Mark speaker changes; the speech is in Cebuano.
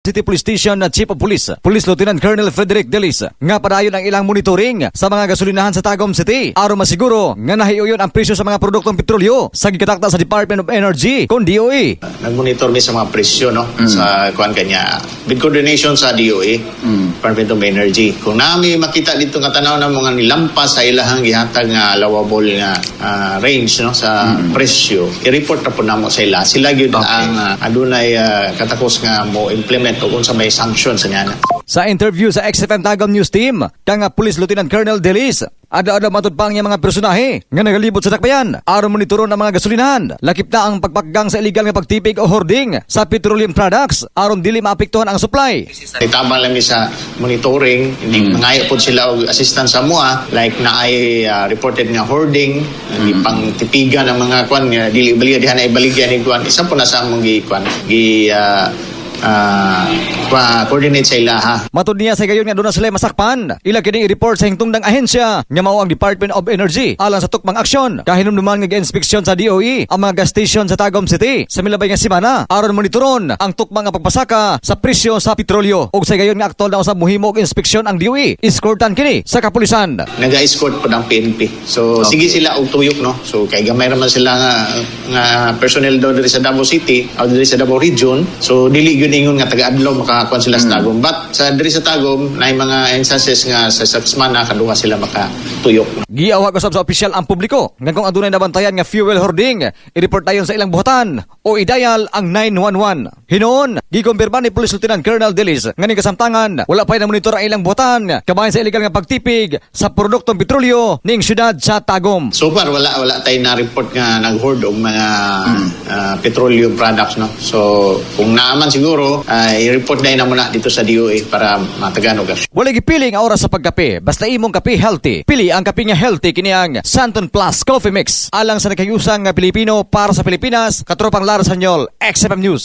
Speaker 1: City Police Station na Chief of Police, Police Lieutenant Colonel Frederick Delis, nga padayon ang ilang monitoring sa mga gasolinahan sa Tagum City aron masiguro nga nahiuyon ang presyo sa mga produktong petrolyo sa gikatakta sa Department of Energy kon DOE.
Speaker 2: Nagmonitor mi sa mga presyo, no, sa kuan kanya with coordination sa DOE, Department of Energy. Kung nami makita dito nga tanaw na mga nilampas sa ilahang gihatag nga allowable nga range, no, sa presyo, i-report na po namo sa ila. Sila gyud ang adunay katakos nga mo implement o unsa may sanction sa niya.
Speaker 1: Sa interview sa XFM Tagum News Team, kang Police Lieutenant Colonel Delis, ada-ada matud pa ang iyang mga personahe nga nagalibot sa dakbayan aron monitoron ang mga gasolinahan. Lakip na ang pagpakgang sa illegal nga pagtipig o hoarding sa petroleum products aron dili maapektuhan ang supply.
Speaker 2: Itabang lang mi sa monitoring, hindi mangayo pod sila og assistance sa mua, like naay reported nga hoarding, hindi pang tipigan ang mga kwan nga dili ibaligya diha na ibaligya ni kwan. Isa po na sa among gi kwan gi coordinate sa ilaha.
Speaker 1: Matud niya, sa gayon nga doon na sila masakpan, ila kining i-report sa hingtungdang ahensya nga mao ang Department of Energy alang sa tukmang aksyon. Kahinumduman nga gi-inspeksyon sa DOE ang mga gas station sa Tagum City sa milabay nga semana aron monitoron ang tukmang nga pagpasaka sa presyo sa petrolyo. Ug sa gayon nga aktual na usab mohimo og inspeksyon ang DOE, escortan kini sa kapulisan.
Speaker 2: Naga-escort po ng PNP. So sige sila og tuyok, no. So kay gamay ra man sila nga personnel daw diri sa Davao City o diri sa Davao Region. So dili gyud ingon nga taga-adlaw makakuan sila sa Tagum. But sa diri sa Tagum naay mga instances nga sa semana kaduha sila makatuyok.
Speaker 1: Giawhag usab sa opisyal ang publiko nga kung adunay nabantayan nga fuel hoarding, i-report dayon sa ilang buhatan o i-dial ang 911. Hinuon, gikumpirma ni Police Lieutenant Colonel Delis nga ning kasamtangan wala pa na monitor ang ilang buhatan kabahin sa illegal nga pagtipig sa produktong petrolyo ning syudad sa Tagum.
Speaker 2: So far wala tayo na report nga nag-hoard og mga petroleum products, no. So kung naaman siguro, i-report na mo na dito sa DOE para matagan og aksyon.
Speaker 1: Wala gipiling ang oras sa pagkape, basta imong kape healthy. Pili ang kape nga healthy, kini ang Santon Plus Coffee Mix. Alang sa nagkayusang nga Pilipino para sa Pilipinas, katropang Lara Sanyol, XFM News.